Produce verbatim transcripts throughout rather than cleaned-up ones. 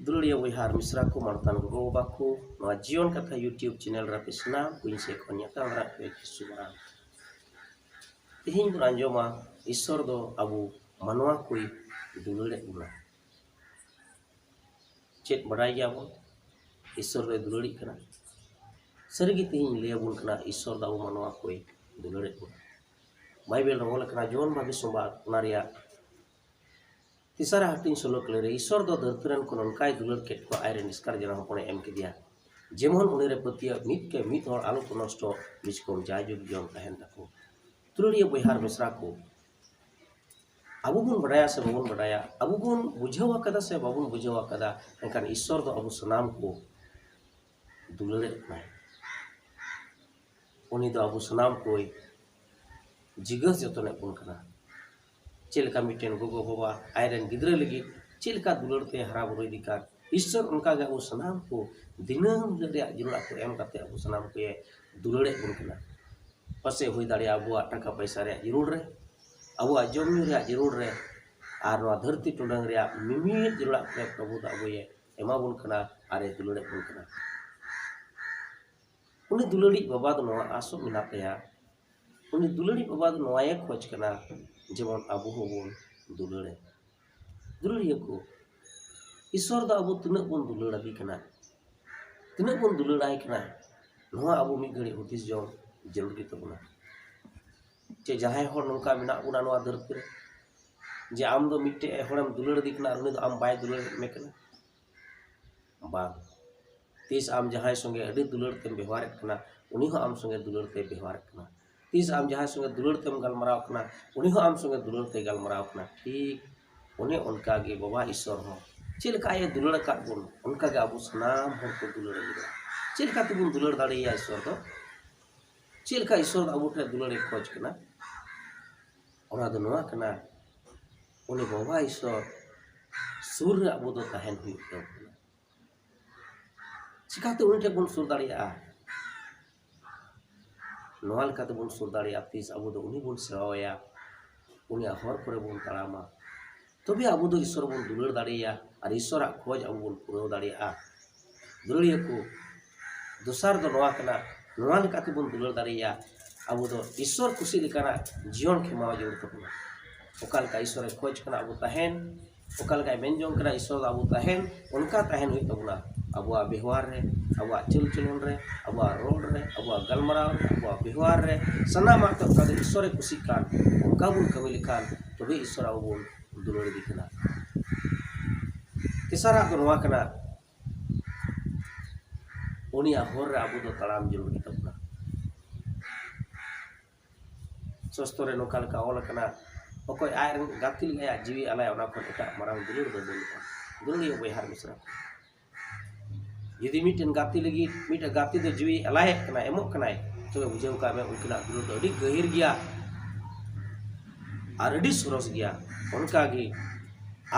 ᱫᱩᱞᱟᱹᱲᱤᱭᱟᱹ ᱵᱚᱭᱦᱟ ᱟᱨ ᱢᱤᱥᱨᱟ ᱠᱚ, ᱢᱟᱲᱛᱟᱱ ᱜᱚᱜᱚ ᱵᱟᱵᱟ ᱠᱚ, ᱱᱚᱣᱟ ᱡᱤᱭᱚᱱ ᱠᱟᱛᱷᱟ YouTube ᱪᱮᱱᱮᱞ ᱨᱮ ᱟᱯᱮ ᱥᱟᱱᱟᱢ ᱠᱚ ᱤᱧ ᱥᱮᱫ ᱠᱷᱚᱱ ᱧᱟᱯᱟᱢ ᱨᱮ ᱟᱯᱮ ᱡᱤᱥᱩ ᱢᱟᱨᱟᱝ᱾ ᱛᱮᱦᱮᱧ ᱵᱚᱱ ᱟᱸᱡᱚᱢᱟ ᱤᱥᱥᱚᱨ ᱫᱚ ᱟᱵᱚ ᱢᱟᱱᱣᱟ ᱠᱚᱭ ᱫᱩᱞᱟᱹᱲᱮᱫ ᱵᱚᱱᱟ᱾ ᱪᱮᱫ ᱵᱟᱰᱟᱭ ᱜᱮᱭᱟᱵᱚᱱ ᱤᱥᱥᱚᱨ ᱫᱚᱭ ᱫᱩᱞᱟᱹᱲᱤᱡ ᱠᱟᱱᱟ? ᱥᱟᱹᱨᱤᱜᱮ ᱛᱮᱦᱮᱧ ᱞᱟᱹᱭ ᱟᱵᱚᱱ ᱠᱟᱱᱟ ᱤᱥᱥᱚᱨ ᱫᱚ ᱟᱵᱚ ᱢᱟᱱᱣᱟ ᱠᱚᱭ ᱫᱩᱞᱟᱹᱲᱮᱫ ᱵᱚᱱᱟ᱾ ᱵᱟᱭᱵᱮᱞ ᱨᱮ ᱚᱞ ᱟᱠᱟᱱᱟ ᱡᱚᱦᱚᱱ ᱵᱷᱟᱜᱮ ᱥᱚᱢᱵᱟᱫ ᱚᱱᱟ ᱨᱮᱭᱟᱜ ᱛᱮᱥᱟᱨᱟ ᱦᱟᱹᱴᱤᱧ ᱥᱳᱞᱳ ᱠᱟᱹᱞᱤ ᱨᱮ, ᱤᱥᱥᱚᱨ ᱫᱚ ᱫᱷᱟᱹᱨᱛᱤ ᱨᱮᱱ ᱠᱚ ᱱᱚᱝᱠᱟᱭ ᱫᱩᱞᱟᱹᱲ ᱠᱮᱫ ᱠᱚᱣᱟ, ᱟᱡᱨᱮᱱ ᱮᱥᱠᱟᱨ ᱡᱟᱱᱟᱢ ᱦᱚᱯᱚᱱᱮ ᱮᱢ ᱠᱮᱫᱮᱭᱟ, ᱡᱮᱢᱚᱱ ᱩᱱᱤ ᱨᱮ ᱯᱟᱹᱛᱭᱟᱹᱣ ᱢᱤᱫ ᱠᱮ ᱢᱤᱫ ᱦᱚᱲ ᱟᱞᱚ ᱠᱚ ᱱᱚᱥᱴᱚ, ᱵᱤᱪᱠᱚᱢ ᱡᱟᱭᱡᱩᱜᱽ ᱡᱤᱭᱚᱱ ᱛᱟᱦᱮᱱ ᱛᱟᱠᱚ᱾ ᱫᱩᱞᱟᱹᱲᱤᱭᱟᱹ ᱵᱚᱭᱦᱟ ᱟᱨ ᱢᱤᱥᱨᱟ ᱠᱚ, ᱟᱵᱚ ᱵᱚᱱ ᱵᱟᱰᱟᱭᱟ ᱥᱮ ᱵᱟᱵᱚᱱ ᱵᱟᱰᱟᱭᱟ, ᱟᱵᱚ ᱵᱚᱱ ᱵᱩᱡᱷᱟᱹᱣ ᱟᱠᱟᱫᱟ ᱥᱮ ᱵᱟᱵᱚᱱ ᱵᱩᱡᱷᱟᱹᱣ ᱟᱠᱟᱫᱟ, ᱢᱮᱱᱠᱷᱟᱱ ᱤᱥᱥᱚᱨ ᱫᱚ ᱟᱵᱚ ᱥᱟᱱᱟᱢ ᱠᱚ ᱫᱩᱞᱟᱹᱲᱮᱫ ᱵᱚᱱᱟᱭ᱾ ᱩᱱᱤ ᱫᱚ ᱟᱵᱚ ᱥᱟᱱᱟᱢ ᱠᱚᱭ ᱡᱤᱜᱟᱹᱥ ᱡᱚᱛᱚᱱᱮᱫ ᱵᱚᱱ ᱠᱟᱱᱟ᱾ ᱪᱮᱫ ᱞᱮᱠᱟ ᱢᱤᱫᱴᱮᱱ ᱜᱚᱜᱚ ᱵᱟᱵᱟ ᱟᱡᱨᱮᱱ ᱜᱤᱫᱽᱨᱟᱹ ᱞᱟᱹᱜᱤᱫ ᱪᱮᱫ ᱞᱮᱠᱟ ᱫᱩᱞᱟᱹᱲ ᱛᱮ ᱦᱟᱨᱟ ᱵᱩᱨᱩᱭ ᱫᱤᱠᱟᱱ, ᱤᱥᱥᱚᱨ ᱚᱱᱠᱟᱜᱮ ᱟᱵᱚ ᱥᱟᱱᱟᱢ ᱠᱚ ᱫᱤᱱᱟᱹᱢ ᱦᱤᱞᱳᱜ ᱨᱮᱭᱟᱜ ᱡᱟᱹᱨᱩᱲᱟᱜ ᱠᱚ ᱮᱢ ᱠᱟᱛᱮ ᱟᱵᱚ ᱥᱟᱱᱟᱢ ᱠᱚᱭ ᱫᱩᱞᱟᱹᱲᱮᱫ ᱵᱚᱱ ᱠᱟᱱᱟ᱾ ᱯᱟᱥᱮᱡ ᱦᱩᱭ ᱫᱟᱲᱮᱭᱟᱜᱼᱟ ᱟᱵᱚᱣᱟᱜ ᱴᱟᱠᱟ ᱯᱚᱭᱥᱟ ᱨᱮᱭᱟᱜ ᱡᱟᱹᱨᱩᱲ ᱨᱮ, ᱟᱵᱚᱣᱟᱜ ᱡᱚᱢ ᱧᱩ ᱨᱮᱭᱟᱜ ᱡᱟᱹᱨᱩᱲ ᱨᱮ, ᱟᱨ ᱱᱚᱣᱟ ᱫᱷᱟᱹᱨᱛᱤ ᱴᱩᱰᱟᱹᱝ ᱨᱮᱭᱟᱜ ᱢᱤᱢᱤᱫ ᱡᱟᱹᱨᱩᱲᱟᱜ ᱠᱚᱨᱮ ᱯᱨᱚᱵᱷᱩ ᱫᱚ ᱟᱵᱚᱭᱮ ᱮᱢᱟ ᱵᱚᱱ ᱠᱟᱱᱟ ᱟᱨᱮ ᱫᱩᱞᱟᱹᱲᱮᱫ ᱵᱚᱱ ᱠᱟᱱᱟ᱾ ᱩᱱᱤ ᱫᱩᱞᱟᱹᱲᱤᱡ ᱵᱟᱵᱟ ᱫᱚ ᱱᱚᱣᱟ ᱟᱥᱚᱜ ᱢᱮᱱᱟᱜ ᱛᱟᱭᱟ, ᱩᱱᱤ ᱫᱩᱞᱟᱹᱲᱤᱡ ᱵᱟᱵᱟ ᱫᱚ ᱱᱚᱣᱟᱭᱮ ᱠᱷᱚᱡᱽ ᱠᱟᱱᱟ, ᱡᱮᱢᱚᱱ ᱟᱵᱚ ᱦᱚᱸᱵᱚᱱ ᱫᱩᱞᱟᱹᱲᱮ᱾ ᱫᱩᱞᱟᱹᱲᱤᱭᱟᱹ ᱠᱚ, ᱤᱥᱥᱚᱨ ᱫᱚ ᱟᱵᱚ ᱛᱤᱱᱟᱹᱜ ᱵᱚᱱ ᱫᱩᱞᱟᱹᱲ ᱟᱫᱮ ᱠᱟᱱᱟ, ᱛᱤᱱᱟᱹᱜ ᱵᱚᱱ ᱫᱩᱞᱟᱹᱲᱟᱭ ᱠᱟᱱᱟ, ᱱᱚᱣᱟ ᱟᱵᱚ ᱢᱤᱫ ᱜᱷᱟᱹᱲᱤᱡ ᱦᱩᱫᱤᱥ ᱡᱚᱝ ᱡᱟᱹᱨᱩᱲ ᱜᱮ ᱛᱟᱵᱚᱱᱟ᱾ ᱪᱮ ᱡᱟᱦᱟᱸᱭ ᱦᱚᱲ ᱱᱚᱝᱠᱟ ᱢᱮᱱᱟᱜ ᱵᱚᱱᱟ ᱱᱚᱣᱟ ᱫᱷᱟᱹᱨᱛᱤ ᱨᱮ, ᱡᱮ ᱟᱢ ᱫᱚ ᱢᱤᱫᱴᱮᱡ ᱦᱚᱲᱮᱢ ᱫᱩᱞᱟᱹᱲ ᱟᱫᱮ ᱠᱟᱱᱟ ᱟᱨ ᱩᱱᱤ ᱫᱚ ᱟᱢ ᱵᱟᱭ ᱫᱩᱞᱟᱹᱲ ᱢᱮ ᱠᱟᱱᱟ? ᱵᱟᱝ᱾ ᱛᱤᱥ ᱟᱢ ᱡᱟᱦᱟᱸᱭ ᱥᱚᱸᱜᱮ ᱟᱹᱰᱤ ᱫᱩᱞᱟᱹᱲ ᱛᱮᱢ ᱵᱮᱣᱦᱟᱨᱮᱫ ᱠᱟᱱᱟ, ᱩᱱᱤ ᱦᱚᱸ ᱟᱢ ᱥᱚᱸᱜᱮ ᱫᱩᱞᱟᱹᱲ ᱛᱮᱭ ᱵᱮᱣᱦᱟᱨᱮᱫ ᱠᱟᱱᱟ᱾ ᱛᱤᱥ ᱟᱢ ᱡᱟᱦᱟᱸᱭ ᱥᱚᱸᱜᱮ ᱫᱩᱞᱟᱹᱲ ᱛᱮᱢ ᱜᱟᱞᱢᱟᱨᱟᱣ ᱠᱟᱱᱟ, ᱩᱱᱤ ᱦᱚᱸ ᱟᱢ ᱥᱚᱸᱜᱮ ᱫᱩᱞᱟᱹᱲ ᱛᱮᱭ ᱜᱟᱞᱢᱟᱨᱟᱣ ᱠᱟᱱᱟ᱾ ᱴᱷᱤᱠ ᱚᱱᱮ ᱚᱱᱠᱟ ᱜᱮ ᱵᱟᱵᱟ ᱤᱥᱥᱚᱨ ᱦᱚᱸ ᱪᱮᱫ ᱞᱮᱠᱟ ᱟᱡ ᱮ ᱫᱩᱞᱟᱹᱲ ᱟᱠᱟᱫ ᱵᱚᱱ, ᱚᱱᱠᱟ ᱜᱮ ᱟᱵᱚ ᱥᱟᱱᱟᱢ ᱦᱚᱲ ᱠᱚ ᱫᱩᱞᱟᱹᱲ ᱟᱵᱚᱱᱟ᱾ ᱪᱮᱫ ᱞᱮᱠᱟ ᱛᱮᱵᱚᱱ ᱫᱩᱞᱟᱹᱲ ᱫᱟᱲᱮᱭᱟᱭᱟ ᱤᱥᱥᱚᱨ ᱫᱚ? ᱪᱮᱫ ᱞᱮᱠᱟ ᱤᱥᱥᱚᱨ ᱫᱚ ᱟᱵᱚ ᱴᱷᱮᱱ ᱫᱩᱞᱟᱹᱲ ᱮ ᱠᱷᱚᱡᱽ ᱠᱟᱱᱟ? ᱚᱱᱟ ᱫᱚ ᱱᱚᱣᱟ ᱠᱟᱱᱟ, ᱩᱱᱤ ᱵᱟᱵᱟ ᱤᱥᱥᱚᱨ ᱥᱩᱨ ᱨᱮ ᱟᱵᱚ ᱫᱚ ᱛᱟᱦᱮᱱ ᱦᱩᱭᱩᱜ ᱛᱟᱵᱚᱱᱟ᱾ ᱪᱤᱠᱟᱛᱮ ᱩᱱᱤ ᱴᱷᱮᱱ ᱵᱚᱱ ᱥᱩᱨ ᱫᱟᱲᱮᱭᱟᱜᱼᱟ? ᱱᱚᱣᱟ ᱞᱮᱠᱟᱛᱮ ᱵᱚᱱ ᱥᱩᱨ ᱫᱟᱲᱮᱭᱟᱜᱼᱟ, ᱛᱤᱥ ᱟᱵᱚ ᱫᱚ ᱩᱱᱤ ᱵᱚᱱ ᱥᱮᱵᱟᱣᱟᱭᱟ, ᱩᱱᱤᱭᱟᱜ ᱦᱚᱨ ᱠᱚᱨᱮ ᱵᱚᱱ ᱛᱟᱲᱟᱢᱟ, ᱛᱚᱵᱮ ᱟᱵᱚ ᱫᱚ ᱤᱥᱥᱚᱨ ᱵᱚᱱ ᱫᱩᱞᱟᱹᱲ ᱫᱟᱲᱮᱭᱟᱭᱟ᱾ ᱟᱨ ᱤᱥᱚᱨᱟᱜ ᱠᱷᱚᱡᱽ ᱟᱵᱚ ᱵᱚᱱ ᱯᱩᱨᱟᱹᱣ ᱫᱟᱲᱮᱭᱟᱜᱼᱟ᱾ ᱫᱩᱞᱟᱹᱲᱤᱭᱟᱹ ᱠᱚ, ᱫᱚᱥᱟᱨ ᱫᱚ ᱱᱚᱣᱟ ᱠᱟᱱᱟ, ᱱᱚᱣᱟ ᱞᱮᱠᱟ ᱛᱮᱵᱚᱱ ᱫᱩᱞᱟᱹᱲ ᱫᱟᱲᱮᱭᱟᱜᱼᱟ, ᱟᱵᱚ ᱫᱚ ᱤᱥᱚᱨ ᱠᱩᱥᱤ ᱞᱮᱠᱟᱱᱟᱜ ᱡᱤᱭᱚᱱ ᱠᱷᱮᱢᱟᱣ ᱡᱟᱹᱨᱩᱲ ᱛᱟᱵᱚᱱᱟ᱾ ᱚᱠᱟ ᱞᱮᱠᱟ ᱤᱥᱚᱨᱮ ᱠᱷᱚᱡᱽ ᱠᱟᱱᱟ ᱟᱵᱚ ᱛᱟᱦᱮᱱ, ᱚᱠᱟ ᱞᱮᱠᱟᱭ ᱢᱮᱱ ᱡᱚᱝ ᱠᱟᱱᱟ ᱤᱥᱚᱨ ᱫᱚ ᱟᱵᱚ ᱛᱟᱦᱮᱱ, ᱚᱱᱠᱟ ᱛᱟᱦᱮᱱ ᱦᱩᱭᱩᱜ ᱛᱟᱵᱚᱱᱟ᱾ ᱟᱵᱚᱣᱟᱜ ᱵᱮᱣᱦᱟᱨ ᱨᱮ, ᱟᱵᱚᱣᱟᱜ ᱪᱟᱹᱞ ᱪᱚᱞᱚᱱ ᱨᱮ, ᱟᱵᱚᱣᱟᱜ ᱨᱚᱲ ᱨᱮ, ᱟᱵᱚᱣᱟᱜ ᱜᱟᱞᱢᱟᱨᱟᱣ ᱨᱮ, ᱟᱵᱚᱣᱟᱜ ᱵᱮᱣᱦᱟᱨ ᱨᱮ, ᱥᱟᱱᱟᱢᱟᱜ ᱛᱮ ᱚᱠᱟ ᱫᱚ ᱤᱥᱚᱨᱮ ᱠᱩᱥᱤᱜ ᱠᱟᱱ, ᱚᱱᱠᱟ ᱵᱚᱱ ᱠᱟᱹᱢᱤ ᱞᱮᱠᱷᱟᱱ ᱛᱚᱵᱮ ᱤᱥᱚᱨ ᱟᱵᱚ ᱵᱚᱱ ᱫᱩᱞᱟᱹᱲ ᱤᱫᱤ ᱠᱟᱱᱟ᱾ ᱛᱮᱥᱟᱨᱟᱜ ᱫᱚ ᱱᱚᱣᱟ ᱠᱟᱱᱟ, ᱩᱱᱤᱭᱟᱜ ᱦᱚᱨ ᱨᱮ ᱟᱵᱚ ᱫᱚ ᱛᱟᱲᱟᱢ ᱡᱟᱹᱨᱩᱲ ᱜᱮ ᱛᱟᱵᱚᱱᱟ᱾ ᱥᱚᱥᱛᱚ ᱨᱮ ᱱᱚᱝᱠᱟ ᱞᱮᱠᱟ ᱚᱞ ᱟᱠᱟᱱᱟ, ᱚᱠᱚᱭ ᱟᱡ ᱨᱮᱱ ᱜᱟᱛᱮ ᱞᱟᱹᱜᱤᱫ ᱟᱭᱟᱜ ᱡᱤᱣᱤ ᱟᱞᱟᱭᱟ, ᱚᱱᱟ ᱠᱷᱚᱱ ᱮᱴᱟᱜ ᱢᱟᱨᱟᱝ ᱫᱩᱞᱟᱹᱲ ᱫᱚ ᱵᱟᱹᱱᱩᱜᱼᱟ᱾ ᱫᱩᱞᱟᱹᱲᱤᱭᱟᱹ ᱵᱚᱭᱦᱟ ᱟᱨ ᱢᱤᱥᱨᱟ ᱠᱚ, ᱡᱩᱫᱤ ᱢᱤᱫᱴᱮᱱ ᱜᱟᱛᱮ ᱞᱟᱹᱜᱤᱫ, ᱢᱤᱫᱴᱮᱱ ᱜᱟᱛᱮ ᱫᱚ ᱡᱤᱣᱤ ᱟᱞᱟᱭᱮᱫ ᱠᱟᱱᱟᱭ, ᱮᱢᱚᱜ ᱠᱟᱱᱟᱭ, ᱛᱚᱵᱮ ᱵᱩᱡᱷᱟᱹᱣ ᱠᱟᱜ ᱢᱮ ᱩᱱᱠᱤᱱᱟᱜ ᱫᱩᱞᱟᱹᱲ ᱫᱚ ᱟᱹᱰᱤ ᱜᱟᱹᱦᱤᱨ ᱜᱮᱭᱟ ᱟᱨ ᱟᱹᱰᱤ ᱥᱚᱨᱚᱥ ᱜᱮᱭᱟ᱾ ᱚᱱᱠᱟᱜᱮ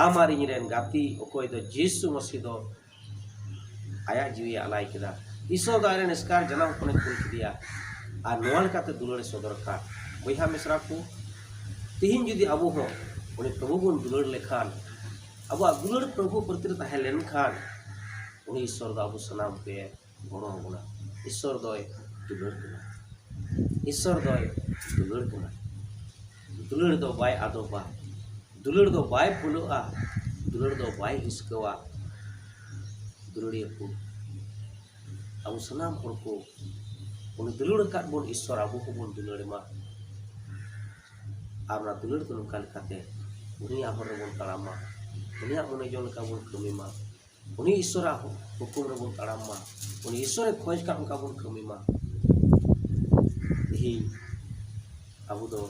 ᱟᱢ ᱟᱨ ᱤᱧ ᱨᱮᱱ ᱜᱟᱛᱮ ᱚᱠᱚᱭ ᱫᱚ ᱡᱤᱥᱩ ᱢᱟᱹᱥᱤ ᱫᱚ ᱟᱭᱟᱜ ᱡᱤᱣᱤ ᱟᱞᱟᱭ ᱠᱮᱫᱟ᱾ ᱤᱥᱚᱨ ᱫᱚ ᱟᱡ ᱨᱮᱱ ᱮᱥᱠᱟᱨ ᱡᱟᱱᱟᱢ ᱦᱚᱯᱚᱱᱮ ᱠᱩᱞ ᱠᱮᱫᱮᱭᱟ᱾ ᱟᱨ ᱱᱚᱣᱟ ᱞᱮᱠᱟᱛᱮ ᱫᱩᱞᱟᱹᱲ ᱮ ᱥᱚᱫᱚᱨ ᱟᱠᱟᱫ᱾ ᱵᱚᱭᱦᱟ ᱢᱤᱥᱨᱟ ᱠᱚ, ᱛᱤᱦᱤᱧ ᱡᱩᱫᱤ ᱟᱵᱚ ᱦᱚᱸ ᱩᱱᱤ ᱯᱨᱚᱵᱷᱩ ᱵᱚᱱ ᱫᱩᱞᱟᱹᱲ ᱞᱮᱠᱷᱟᱱ, ᱟᱵᱚᱣᱟᱜ ᱫᱩᱞᱟᱹᱲ ᱯᱨᱚᱵᱷᱩ ᱯᱨᱚᱛᱤ ᱨᱮ ᱛᱟᱦᱮᱸ ᱞᱮᱱᱠᱷᱟᱱ, ᱩᱱᱤ ᱤᱥᱚᱨ ᱫᱚ ᱟᱵᱚ ᱥᱟᱱᱟᱢ ᱠᱚᱭ ᱜᱚᱲᱚ ᱟᱵᱚᱱᱟ᱾ ᱤᱥᱚᱨ ᱫᱚᱭ ᱫᱩᱞᱟᱹᱲ ᱠᱟᱱᱟ᱾ ᱤᱥᱚᱨ ᱫᱚᱭ ᱫᱩᱞᱟᱹᱲ ᱠᱟᱱᱟ᱾ ᱫᱩᱞᱟᱹᱲ ᱫᱚ ᱵᱟᱭ ᱟᱫᱚᱵᱟ, ᱫᱩᱞᱟᱹᱲ ᱫᱚ ᱵᱟᱭ ᱯᱷᱩᱞᱟᱹᱜᱼᱟ, ᱫᱩᱞᱟᱹᱲ ᱫᱚ ᱵᱟᱭ ᱦᱤᱥᱠᱟᱹᱣᱟ᱾ ᱫᱩᱞᱟᱹᱲᱤᱭᱟᱹ ᱠᱚ, ᱟᱵᱚ ᱥᱟᱱᱟᱢ ᱦᱚᱲ ᱠᱚ, ᱩᱱᱤ ᱫᱩᱞᱟᱹᱲ ᱟᱠᱟᱫ ᱵᱚᱱ ᱤᱥᱚᱨ ᱟᱵᱚ ᱦᱚᱸᱵᱚᱱ ᱫᱩᱞᱟᱹᱲ ᱢᱟ᱾ ᱟᱨ ᱚᱱᱟ ᱫᱩᱞᱟᱹᱲ ᱫᱚ ᱱᱚᱝᱠᱟ ᱞᱮᱠᱟᱛᱮ ᱩᱱᱤᱭᱟᱜ ᱦᱚᱨ ᱨᱮᱵᱚᱱ ᱛᱟᱲᱟᱢ ᱢᱟ, ᱩᱱᱤᱭᱟᱜ ᱢᱚᱱᱮ ᱡᱚᱝ ᱞᱮᱠᱟ ᱵᱚᱱ ᱠᱟᱹᱢᱤ ᱢᱟ, ᱩᱱᱤ ᱤᱥᱚᱨᱟᱜ ᱦᱩᱠᱩᱢ ᱨᱮᱵᱚᱱ ᱛᱟᱲᱟᱢ ᱢᱟ, ᱩᱱᱤ ᱤᱥᱚᱨᱮ ᱠᱷᱚᱡᱽ ᱠᱟᱜ ᱚᱱᱠᱟ ᱵᱚᱱ ᱠᱟᱹᱢᱤ ᱢᱟ᱾ ᱛᱮᱦᱮᱧ ᱟᱵᱚ ᱫᱚ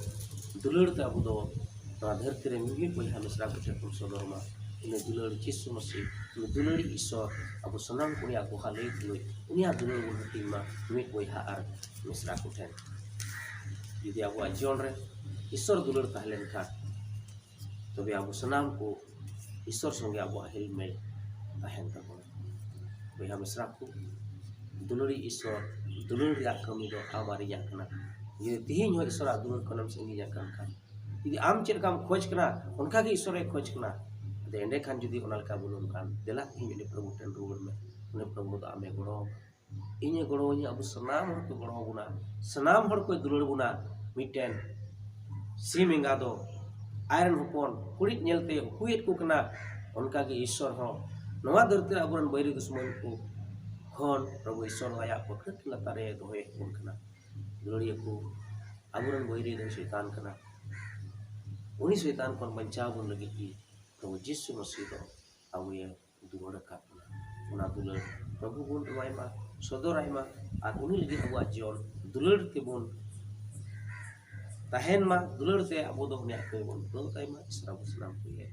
ᱫᱩᱞᱟᱹᱲ ᱛᱮ ᱟᱵᱚ ᱫᱚ ᱱᱚᱣᱟ ᱫᱷᱟᱹᱨᱛᱤ ᱨᱮ ᱢᱤᱢᱤᱫ ᱵᱚᱭᱦᱟ ᱢᱤᱥᱨᱟ ᱠᱚ ᱴᱷᱮᱱ ᱵᱚᱱ ᱥᱚᱫᱚᱨ ᱢᱟ᱾ ᱤᱱᱟᱹ ᱫᱩᱞᱟᱹᱲ ᱡᱤᱥᱩ ᱢᱟᱹᱥᱤ, ᱩᱱᱤ ᱫᱩᱞᱟᱹᱲᱤᱡ ᱤᱥᱚᱨ, ᱟᱵᱚ ᱥᱟᱱᱟᱢ ᱠᱚ ᱩᱱᱤᱭᱟᱜ ᱜᱚᱦᱟ ᱞᱟᱹᱭ ᱛᱩᱞᱩᱡ ᱩᱱᱤᱭᱟᱜ ᱫᱩᱞᱟᱹᱲ ᱵᱚᱱ ᱦᱟᱹᱴᱤᱧ ᱢᱟ ᱢᱤᱢᱤᱫ ᱵᱚᱭᱦᱟ ᱟᱨ ᱢᱤᱥᱨᱟ ᱠᱚ ᱴᱷᱮᱱ᱾ ᱡᱩᱫᱤ ᱟᱵᱚᱣᱟᱜ ᱡᱤᱭᱚᱱ ᱨᱮ ᱤᱥᱚᱨ ᱫᱩᱞᱟᱹᱲ ᱛᱟᱦᱮᱸ ᱞᱮᱱᱠᱷᱟᱱ, ᱛᱚᱵᱮ ᱟᱵᱚ ᱥᱟᱱᱟᱢ ᱠᱚ ᱤᱥᱚᱨ ᱥᱚᱸᱜᱮ ᱟᱵᱚᱣᱟᱜ ᱦᱤᱞᱢᱮᱞ ᱛᱟᱦᱮᱱ ᱛᱟᱵᱚᱱᱟ᱾ ᱵᱚᱭᱦᱟ ᱢᱤᱥᱨᱟ ᱠᱚ, ᱫᱩᱞᱟᱹᱲᱤᱡ ᱤᱥᱚᱨ ᱫᱩᱞᱟᱹᱲ ᱨᱮᱭᱟᱜ ᱠᱟᱹᱢᱤ ᱫᱚ ᱟᱢ ᱟᱨ ᱤᱧᱟᱜ ᱠᱟᱱᱟ᱾ ᱡᱩᱫᱤ ᱛᱤᱦᱤᱧ ᱦᱚᱸ ᱤᱥᱚᱨᱟᱜ ᱫᱩᱞᱟᱹᱲ ᱠᱷᱚᱱᱮᱢ ᱥᱟᱺᱜᱤᱧ ᱟᱠᱟᱱ ᱠᱷᱟᱱ, ᱡᱩᱫᱤ ᱟᱢ ᱪᱮᱫ ᱞᱮᱠᱟᱢ ᱠᱷᱚᱡᱽ ᱠᱟᱱᱟ, ᱚᱱᱠᱟ ᱜᱮ ᱤᱥᱚᱨᱮ ᱠᱷᱚᱡᱽ ᱠᱟᱱᱟ᱾ ᱮᱸᱰᱮᱠᱷᱟᱱ ᱡᱩᱫᱤ ᱚᱱᱟ ᱞᱮᱠᱟ ᱵᱚᱱ ᱚᱱᱠᱟᱱ, ᱫᱮᱞᱟ ᱛᱮᱦᱮᱧ ᱩᱱᱤ ᱯᱨᱚᱵᱷᱩ ᱴᱷᱮᱱ ᱨᱩᱣᱟᱹᱲ ᱢᱮ᱾ ᱩᱱᱤ ᱯᱨᱚᱵᱷᱩ ᱫᱚ ᱟᱢᱮ ᱜᱚᱲᱚ ᱟᱢᱟ, ᱤᱧᱮ ᱜᱚᱲᱚ ᱟᱹᱧᱟ, ᱟᱵᱚ ᱥᱟᱱᱟᱢ ᱦᱚᱲ ᱠᱚ ᱜᱚᱲᱚ ᱟᱵᱚᱱᱟ, ᱥᱟᱱᱟᱢ ᱦᱚᱲ ᱠᱚᱭ ᱫᱩᱞᱟᱹᱲ ᱵᱚᱱᱟ᱾ ᱢᱤᱫᱴᱮᱱ ᱥᱤᱢ ᱮᱸᱜᱟ ᱫᱚ ᱟᱡᱨᱮᱱ ᱦᱚᱯᱚᱱ ᱠᱩᱲᱤᱫ ᱧᱮᱞᱛᱮ ᱩᱠᱩᱭᱮᱫ ᱠᱚ ᱠᱟᱱᱟ, ᱚᱱᱠᱟᱜᱮ ᱤᱥᱥᱚᱨ ᱦᱚᱸ ᱱᱚᱣᱟ ᱫᱷᱟᱹᱨᱛᱤ ᱨᱮ ᱟᱵᱚᱨᱮᱱ ᱵᱟᱹᱭᱨᱤ ᱫᱩᱥᱢᱚᱱ ᱠᱚ ᱠᱷᱚᱱ ᱯᱨᱚᱵᱷᱩ ᱤᱥᱥᱚᱨ ᱟᱭᱟᱜ ᱯᱟᱹᱠᱷᱟᱹᱴ ᱞᱟᱛᱟᱨ ᱨᱮ ᱫᱚᱦᱚᱭᱮᱫ ᱵᱚᱱ ᱠᱟᱱᱟ᱾ ᱫᱩᱞᱟᱹᱲᱤᱭᱟᱹ ᱠᱚ, ᱟᱵᱚᱨᱮᱱ ᱵᱟᱹᱭᱨᱤ ᱫᱚ ᱥᱚᱭᱛᱟᱱ ᱠᱟᱱᱟ᱾ ᱩᱱᱤ ᱥᱚᱭᱛᱟᱱ ᱠᱷᱚᱱ ᱵᱟᱧᱪᱟᱣ ᱵᱚᱱ ᱞᱟᱹᱜᱤᱫ ᱜᱮ ᱯᱨᱚᱵᱷᱩ ᱡᱤᱥᱩ ᱢᱟᱹᱥᱤ ᱫᱚ ᱟᱵᱚᱭᱮ ᱫᱩᱞᱟᱹᱲ ᱟᱠᱟᱫ ᱵᱚᱱᱟ᱾ ᱚᱱᱟ ᱫᱩᱞᱟᱹᱲ ᱯᱨᱚᱵᱷᱩ ᱵᱚᱱ ᱮᱢᱟᱭ ᱢᱟ, ᱥᱚᱫᱚᱨᱟᱭ ᱢᱟ, ᱟᱨ ᱩᱱᱤ ᱞᱟᱹᱜᱤᱫ ᱟᱵᱚᱣᱟᱜ ᱡᱤᱭᱚᱱ ᱫᱩᱞᱟᱹᱲ ᱛᱮᱵᱚᱱ ᱛᱟᱦᱮᱱ ᱢᱟ᱾ ᱫᱩᱞᱟᱹᱲ ᱛᱮ ᱟᱵᱚ ᱫᱚ ᱩᱱᱤᱭᱟᱜ ᱠᱟᱹᱢᱤ ᱵᱚᱱ ᱯᱩᱨᱟᱹᱣ ᱛᱟᱭ ᱢᱟ᱾ ᱤᱥᱚᱨ ᱟᱵᱚ ᱥᱟᱱᱟᱢ ᱠᱚᱜᱮ